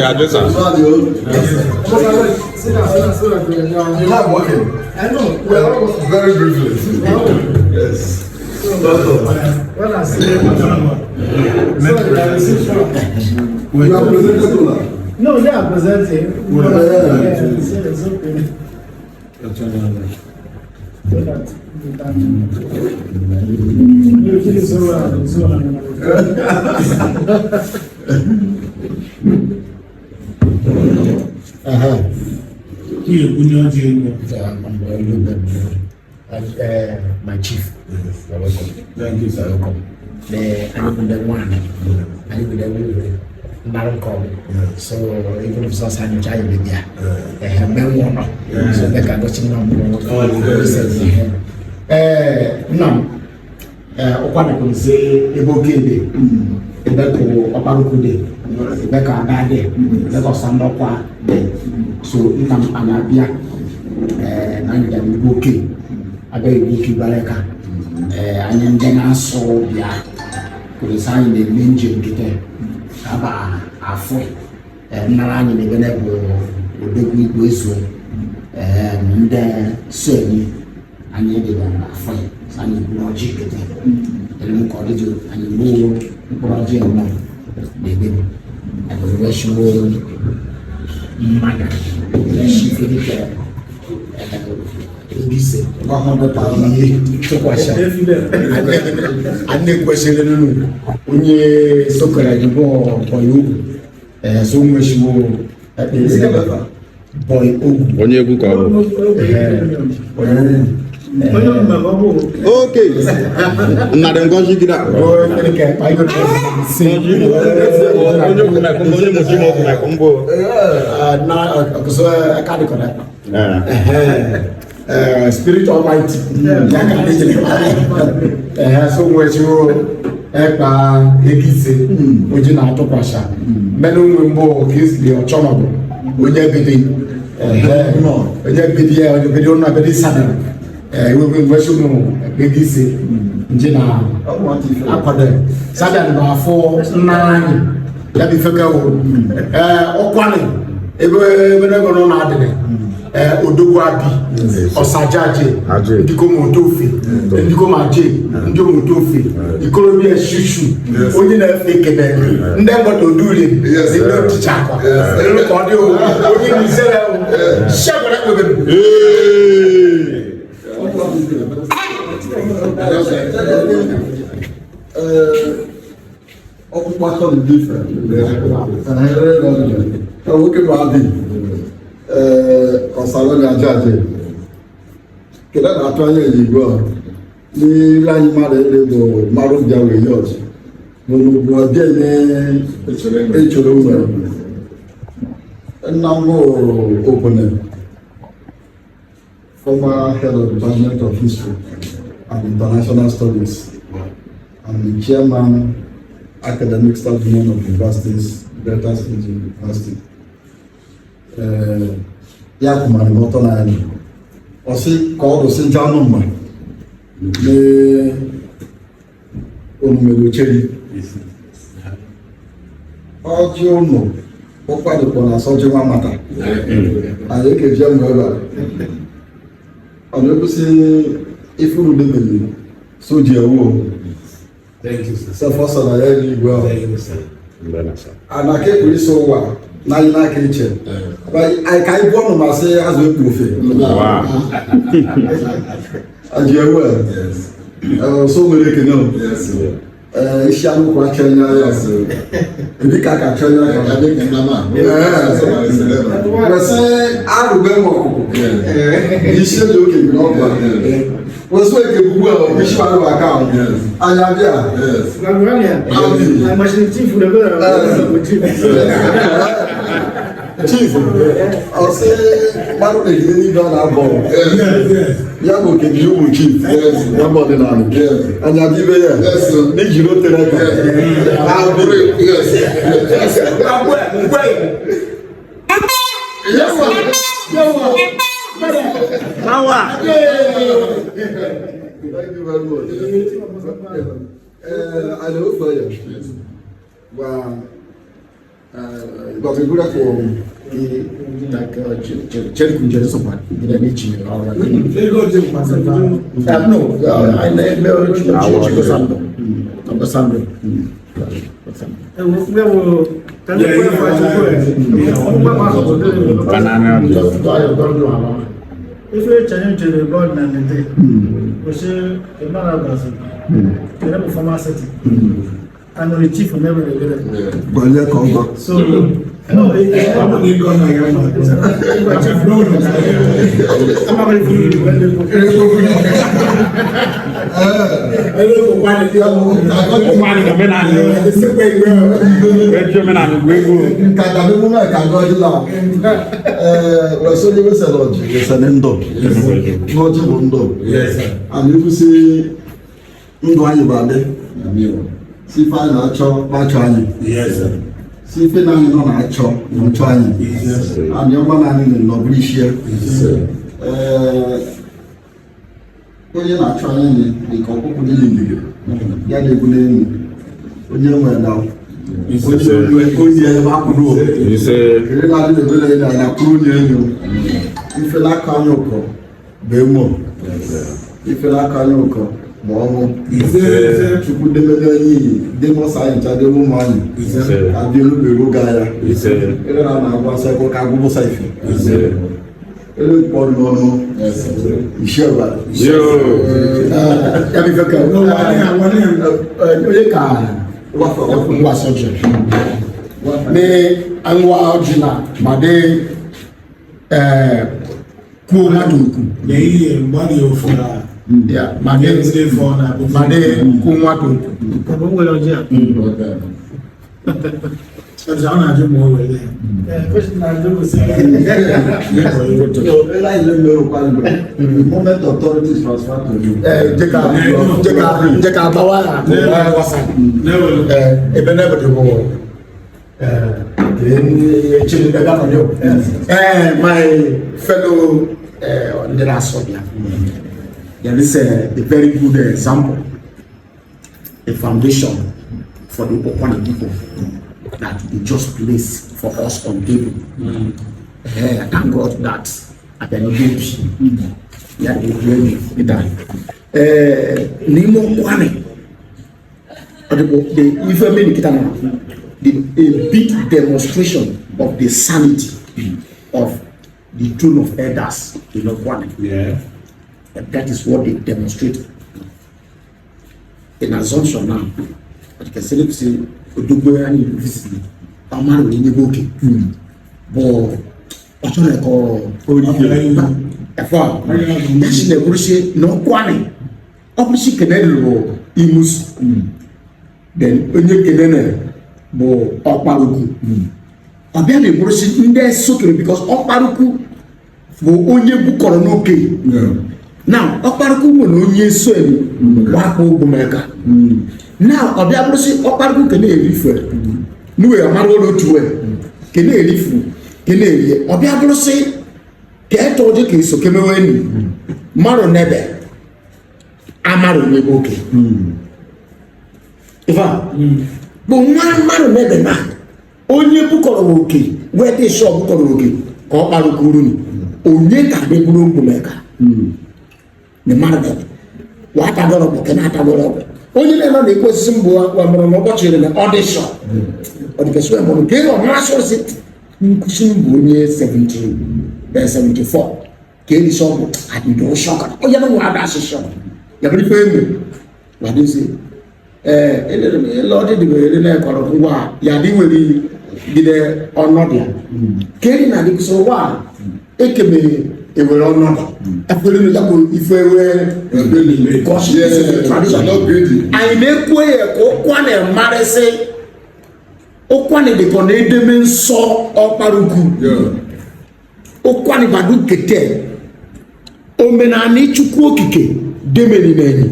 Ajụ sir. You have working. I know. Well, very briefly. Yes. When I see so I receive from. You are presented to now. No, they are presenting. Yeah. Yeah, so it's okay. So that we can. You feel so well, so well. My chief, you're welcome. Thank you, sir. You're welcome. The anyị bụ ndị nwaanyị, anyị bụ ndị nwunye, mmadụ nke ọbụla. So even if sọsọ anyị ncha anyị bịa, ehe mgbe nwa nọ, so ebe ka gosi nwa mbụ ee nna m ee ụkwa dịkwa nse ebe oke dị, ebe ka ọkparukwu dị, ebe ka ada dị, ebe ka ọsandọkwa dị. So nna m, anyị abịa ee na anyị bịara ugbo oke, abịa igbo oke Ibaraka. Ee, anyị ndị na-asụ bịa kwuru sị anyị na-eme njem nkịta aba afọ ee nnara anyị na-ebe na bụ odogwu igwe ezuo. Ee, ndị so enyi anyị dịbara afọ ya sị anyị buru ọjị nkịta elu ka ọ dịjụ, anyị gbuo mkpụrụ ọjị anọ na-ebe m anyị wee shiwo mmanya shi ife dịka ndị ise ihe tụkwasị anyị kwesịrị nínú onye sokere anyị bụ Boy Ogwu. Ee, so nweshiwo Boy Ogwu. Onye egwu ka ọ bụ. Boy Ogwu. Onye ọmụma ọ bụ. Okay. Nnadị ngozi gị na. Onye okwu na onye mụchi m okwu na mbụ. Na ọkụsọ aka dịkọrọ Spirit Almighty ya ka anyị jiri ee so nweshiwo ekpa ego ise oji na-atụkwasha mmenụ nwe mbụ Kingsley Ọchọnọdụ, onye bidi onye bidi ya, onye bidi ụnụ bidi sanara ewewe nweshiwo ego ise nji na akwado sabian bụ afọ nna anyị ya bụ ifeke wụ ee ụkwanị ebe ebe ebe nọ na-adịrị ee odogwu abi ọsajaje. Aje. Ndịkom otofe, ndịkom aje, ndị otofe ikorobịa shushu onye na-efe ekene ndị mgbata odure ndị oticha akwa elu ka ọ dị onye nizere shegwere kpebere. Ee. Ọkpụkpọ atọ dị different. Nwoke bụ adị ọsara na aja aja. Kedu na-atụ anya igwe a n'ile anyị mmadụ ele bụ mmadụ bịa wee ihe ọzọ bụ n'ugwu ọbịa nye echere nwere nna m bụ Ogbone, former head of Department of History and International Studies and the chairman, Academic Staff Union of Universities, Delta State University. Ya kwumara m ọtọ n'anya ọ sị ka ọ dụsị nje anụ mma mee omume ocheri ọjị ụnụ ụkwa dịkwa na asọjị nwa mata anyị ekejie mgbe ebe a ọ na-ekwusị ifuru debere soji ewu. Thank you, sir. Sefọsọ na ya eluigwe ahụ. Thank you, sir. Anaka ekpuru isi ụwa na anyị n'aka iche anyị ka anyị bụọ nụ ma sị azụ ekpu ofe aji ewu a so nwere ekene o. Ee, isi anụ kwa achọ nya ya ebi ka aka achọ nya ka wesị arụbe nwa ọkụkụ isi eji oke gị n'ọgba wesị eke gbugbu a isi arụ aka ahụ anya bịa. Chief, Chief ọsị mmadụ na-ejide n'igwe a na-abọ ya bụ oke gị ụmụ chief ya bụ ọdịnala anya bịa ibe ya n'ijiri o tere aka. Thank you very much. I know for you. Wa Gbàgbé kò No, I Ife challenge the God na the day. We say the man of God. The name of former city. And the chief will never get it. Gbọ̀nyẹ́ kan gbọ́. So no, Kàkà bí múnú ẹ̀ka gọ́jú là wẹ̀sọ́ ní wẹ́sẹ̀ lọ́jì wẹ́sẹ̀ ní ndọ̀ n'ọjị bụ ndọ̀ and ikwụsị ndụ anyị bụ adị si ife anyị na-achọ na-achọ anyị si ife na anyị nọ na-achọ na-achọ anyị and ọma na anyị nọ bụrụ isi ya onye na-achọ anyị dị ka ọkpụkpụ dị n'igige ya na-egbu n'elu onye nwe na onye ebe akwụrụ ere na-adị n'ebere na ya kwuru onye elu ife n'aka anyị ụkọ bụ emo ife n'aka anyị ụkọ bụ ọnwụ Chukwu debere anyị iyi demọsa anyị ncha debe ụmụ anyị abịa elu bụ eru ga ya ere na na-agwa nsọ ebe ka agwụbụsa ife ere kpọrọ n'ọnụ isi ọbara Onye ka ngwa sọjị ní ngwa ọjị na ma dị kwuo mmadụ ukwu ma dị kwuo mmadụ ukwu. The moment authority is transferred to you. Jeka agbawa ya wasa ebe n'ebe dị bụ my fellow ndị na-asọbịa, there is a very good example, a foundation for the Ukwuani people that they just place for us on table. I thank God that Abia ya n'ime Ukwuani the ife mmiri kita na a big demonstration of the sanity of the throne of elders in Ukwuani. Yeah. And that is what they demonstrate. In assumption now, but you can say Odogbo anyị visit ọmara onye bụ oke bụ ọ chọrọ ka ẹfọ yasi na eburusi na Ukwuani ọ bụrụsi kene lụrụ imus then onye kene na bụ ọkparukwu ọbịa na eburusi ndị sokere because ọkparukwu bụ onye bukọrọ n'oke. Now ọkparukwu nwere onye so elu wakpo ogbomeka. Now ọbịa bụrụsi ọkparukwu kene erife n'uwe amara ụlọ otu we kene erifu kene erie ọbịa bụrụsi ka eto ọjị ka eso kemewe enyi mmadụ n'ebe amara onye bụ oke ife a bụ nwa mmadụ n'ebe na onye bukọrọ oke wee dị sọ bukọrọ oke ka ọ kparụkwuru onye ka dịbụrụ ogbomeka na mmadụ n'ebe watagoro bụ kena atagoro ọgwụ onye na-eme na ekwe osisi mbụ wa mụrụ n'ụbọchị iri na ọ dị sọ ọ dị kesị mụrụ ka ị ọmasị osi nkwụsị mbụ onye 74 ka eri sọ bụ adịdo shọka onye na nwa ada asịsọ ya bụrụ ife emu wadịzi ee elere m ele ọdịdị bụ ele na-ekọrọ ngwa ya dị nwere gide ọnọdụ ya ka eri na adịkwụsị ụwa ekeme ewere ọnọdụ efere ya bụ ife wee tradition anyị na-ekwu ya ka Ukwuani marịsị Ukwuani dịka ọ na-edeme nsọ ọkparukwu Ukwuani badu kete omenala Chukwu okike demeni n'enyi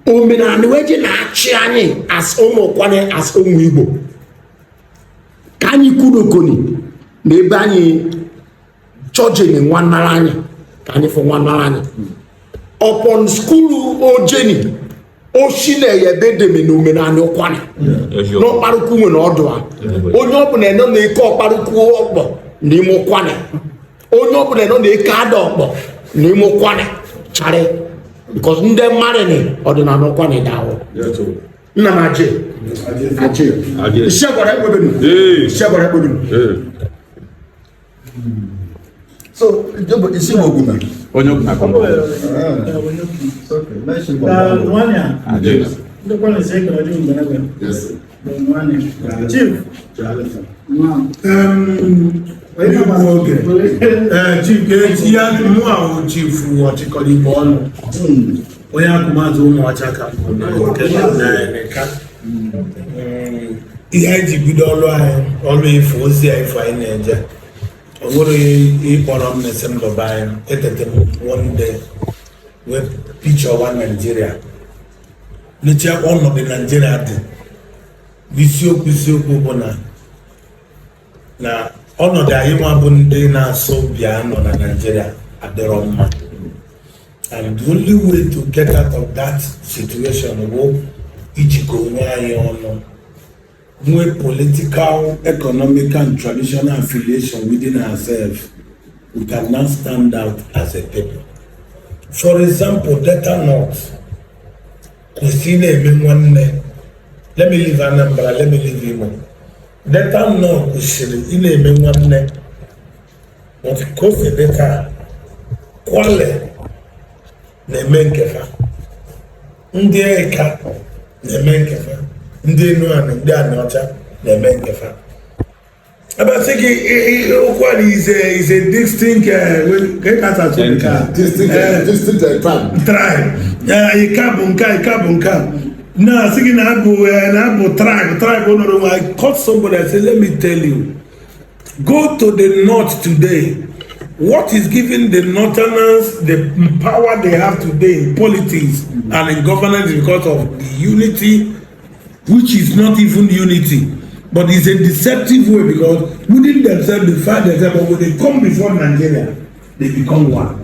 omenala wee ji na-achị anyị as ụmụ Ukwuani as ụmụ Igbo ka anyị kwuru okoni na ebe anyị chọjeni nwanara anyị ka anyị fụ nwanara anyị upon school ojeni. Oshi na-eye ebe edemi na omenala Ụkwanị n'ọkparukwu nwere ọdụ a. Onye ọbụla nọ na-eke ọkparukwu ọkpọ n'ime Ụkwanị, onye ọbụla nọ na-eke ada ọkpọ n'ime Ụkwanị charị, because ndị mmadụ ọdịnala Ụkwanị dawụ. Nna m, aje aje. Aje. Isiagwara ekpebenu. Ee. Isiagwara ekpebenu. Ee. So isi bụ Ogume. Onye okwu na Ọ bụ, Okay, mention Nwanne Aje. ndị kwana si ekele dị mgbe n'ebe Yes. bụ nwanne chief. N'igbu oge, ee, chief ga-eji ya mụ ahụ, chief ọchịkọrọ igbo ọnụ, onye akụmatụ ụmụ ọcha ka mbụ na nke na-emeka. Ihe anyị ji bido ọrụ anyị, ọrụ efu, ozi a efu anyị na-eje, ọ nwere ịkpọrọ m na-ese m lọba anyị. Etete m one day wee picture one Nigeria, n'eche ọnọdụ Nigeria dị. Isiokwu bụ na ọnọdụ anyị nwa bụ ndị na-asụ bịa nọ na Nigeria adịrọ mma, and the only way to get out of that situation bụ ijikọ onwe anyị ọnụ, nwee political, economic and traditional affiliation within ourselves. We can now stand out as a people. For example, Delta North kwesịrị na-eme nwanne. Let me leave Anambra, let me leave Imo. Delta North kwesịrị ị na-eme nwanne, but ka o si dị taa, Kwale na-eme nkefa, ndị Eka na-eme nkefa, ndị Enuani, ndị Anịọcha na-eme nkefa. Ebe sị gị Ụkwụanị is a distinct ka ị ka asụ nke a? Distinct, distinct tribe. Tribe. Ika bụ nke a, Ika bụ nke a, na-asị gị na abụ na abụ tribe nọrọ onwe. I caught somebody, I say, "Let me tell you, go to the north today. What is giving the northerners the power they have today in politics and in governance is because of the unity, which is not even unity, but it's a deceptive way, because within themselves they fight themselves, but when they come before Nigeria, they become one."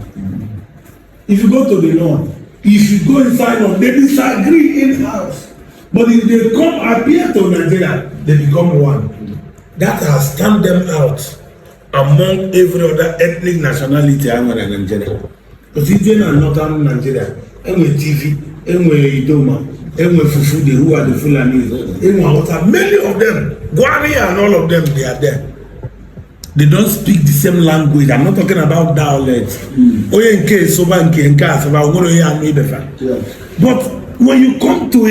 If you go to the north, if you go inside north, they disagree in house, but if they come appear to Nigeria, they become one. That has stand them out among every other ethnic nationality a nwere na Nigeria, because ije na northern Nigeria, enwe Tiv, enwe Idoma, enwe Fufude, who are the Fulanis, enwe Hausa, many of them, Gwari and all of them, they are there. They don't speak the same language. I'm not talking about dialect. Onye nke soba nke asụba, onwere onye anụ ibefa. But when you come to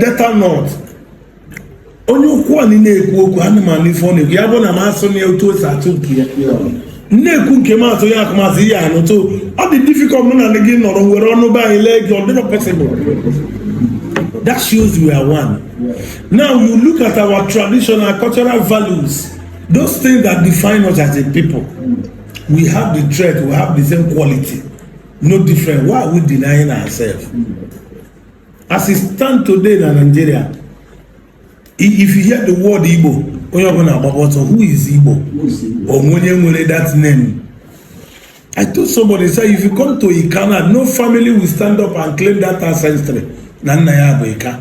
Delta North, onye Ụkwụanị na-ekwu okwu, anụmanụ ife ọ na-ekwu ya bụ na m asụ na otu o si atụ nke ya na-ekwu nke m atụ ya akụmasị ihe anụ to ọ dị difficult. Mụ na gị nọrọ were ọnụ be anyị lee gị, ọ dịrọ possible. That shows we are one. Now you look at our traditional cultural values, those things that define us as a people. We have the threat, we have the same quality, no different. Why are we denying ourselves? As it stand today na Nigeria, if you hear the word Igbo, onye ọbụla agbaba ọsọ. Who is Igbo? Onwe onye nwere that name? I told somebody, say, if you come to Ikana, no family will stand up and claim that ancestry na nna ya bụ Ika,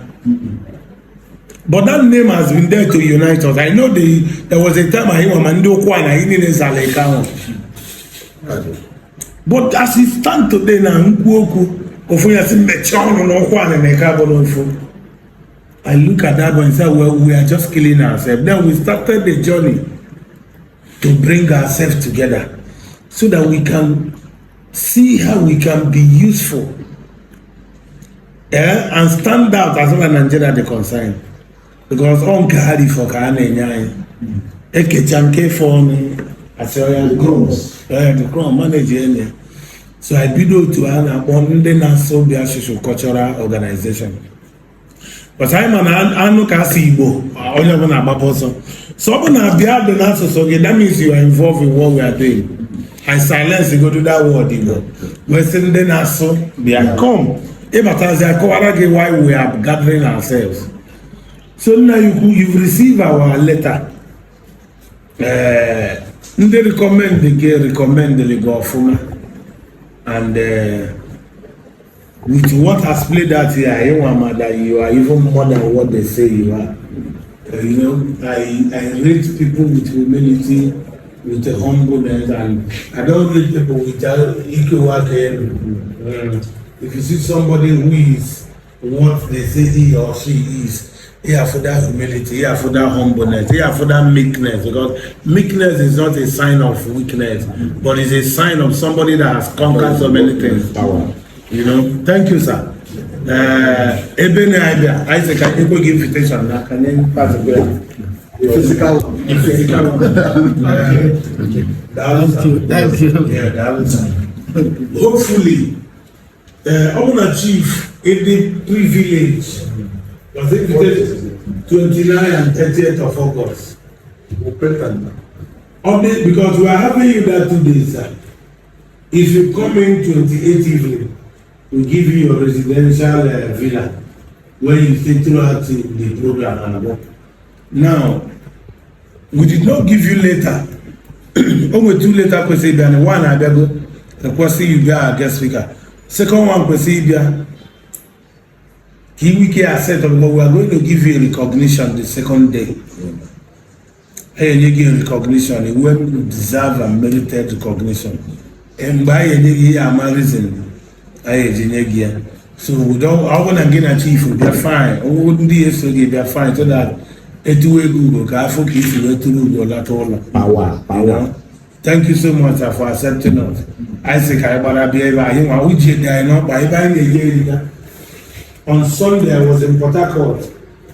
but that name has been there to unite us. I know there was a time anyị nwa ma ndị Ụkwụanị anyị niile zara Ika ahụ, but as it stand today, na nkwu okwu ofu ya sị mechie ọnụ na Ụkwụanị na Ika bụrụ ofu. I look at that one and say, "Well, we are just killing ourselves." Then we started the journey to bring ourselves together so that we can see how we can be useful and stand out as far as Nigeria dey concerned. Because ọ nke ha rifọ ka a na-enye anyị ekecha nke fọ ọnụ asị ọya The crumbs. The crumb manage enye. So I bido otu a na-akpọ ndị na-asụ Bịa Asụsụ Cultural Organization. But anyị ma na anụ ka asụ Igbo, onye ọbụla agbapụ ọsọ. So ọ bụ na bịa dị n'asụsụ gị, that means you are involved in what we are doing. And silence go to that word Igbo. Wee sị ndị na-asụ bịa come ịbatazi akọwara gị why we are gathering ourselves. So nna ukwu, you've received our letter. Ndị recommend gị recommend gị ọfụma and With what has played out here, I am that you are even more than what they say you are. I rate people with humility, with a humbleness, and I don't rate people with equal. If you see somebody who is what they say he or she is, here for that humility, here for that humbleness, here for that meekness, because meekness is not a sign of weakness, but it's a sign of somebody that has conquered so many things. Power. Thank you, sir. Ebe na-abịa, anyị sị ka anyị kwe gị invitation na ka anyị pass gị ya. The physical one. The physical one. Daalụ, sir. Thank you. Yeah, daalụ, sir. Hopefully, ọ bụ na chief ịdị privilege was invited 29 and 30th of August. Ọ dị because we are having you that 2 days, sir. If you come in 28 evening, we give you your residential villa where you stay throughout the program and work. Now, we did not give you letter. O nwere two letter kwesịrị ịbịa na one abịago requesting you bịa our guest speaker. Second one kwesịrị ịbịa ka i wike accept, because we are going to give you a recognition the second day. A enye gị recognition, a well deserved and merited recognition. Mgbe anyị enye gị ihe ama reason anyị eji nye gị ya. So we don't, ọ bụrụ na gị na chief bịa, fine. Ọ bụrụ ndị eso gị bịa, fine, so that etuwe ego ugo ka afọ ka isi wee tụrụ ugo lata ụlọ. Power, You power. know? Thank you so much, sir, for accepting us. Anyị sị ka anyị gbara bịa ebe anyị nwa uche dị anyị n'ọkpa ebe anyị na-eje erika. On Sunday, I was in Port Harcourt.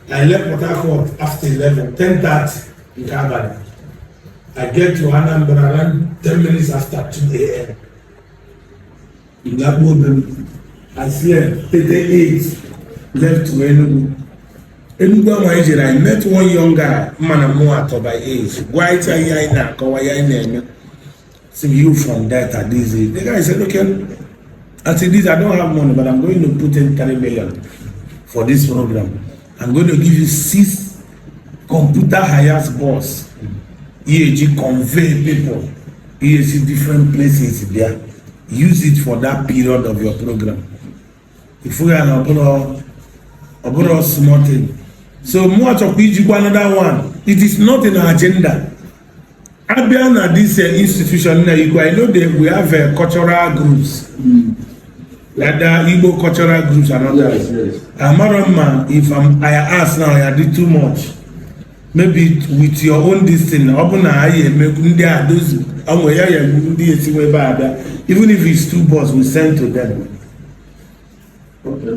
I left Port Harcourt after 11, 10:30 nke abalị. I get to Anambra around 10 minutes after 2 a.m. Ndakpo obe m. I slept, 38, left to Enugu. Enugu ahụ anyị jere, I met one young guy, mma na mụ atọ by age. Gwa ịcha ihe anyị na-akọwa ihe anyị na-eme. Say, you from Delta, this is. The guy said, "Okay, I said, this, I don't have money, but I'm going to put in 3 million for this program. I'm going to give you six computer Hiace bus. EAG convey people. EAC different places there. Use it for that period of your program." If we are not ọbụrụ small thing. So mụ achọkwa ijikwa another one. It is not in our agenda. Abịa na this institution na Igbo, I know that we have cultural groups. Like the Igbo cultural groups and others. Yes. Amara mma if I ask now, I did too much. Maybe with your own this thing, ọ bụ na anyị eme ndị a those onwe ya ya ndị esi ebe a bịa. Even if it's two bus, we send to them. Okay.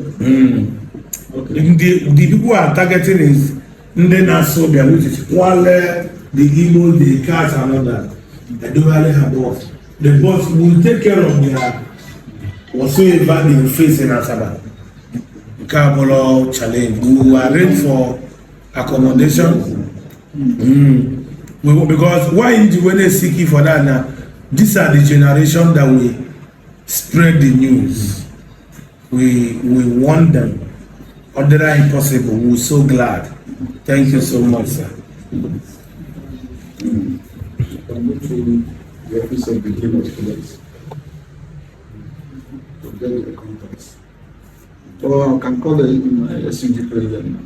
Okay. The people we are targeting is ndị na-asụ bịa, which is Kwale, the Igbo, the Cat and all that. Edowale ha bus. The bus will take care of their whatsoever they will face in Asaba. Nke a bụrụ challenge. We will arrange for accommodation. Because why you when they seeking for that now? These are the generation that will spread the news. We want them. Other impossible. We're so glad. Thank you so much, sir. I'm going to the office of the Dean of Students to get the contacts. Or I can call the my SUG president.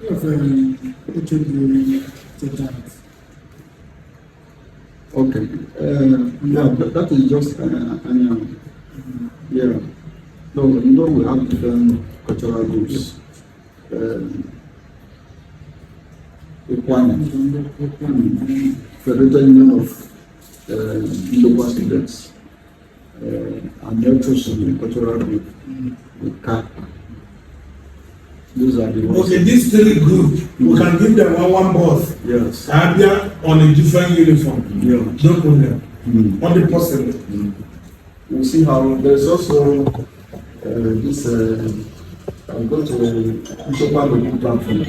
Of HOD State. Okay. Yeah, that is just yeah. No, you know we have different cultural groups. Ukwuani, Federated Union of Global Students, and also cultural group, the CAP. Those are the ones. Okay, these three groups, we can give them one one bus. Yes. Abia on a different uniform. Yeah. No problem. Only possible. We'll see how. There's also this. I'm going to Nchekwa Local platform.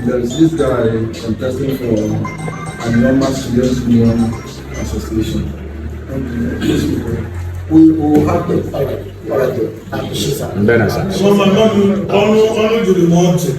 There's this guy contesting for Anioma Students Union Association. Those people. We will have them. All right, all right. I appreciate that. Mbena, sir. So my mom, ọnụ ọnụ juru m ọchị.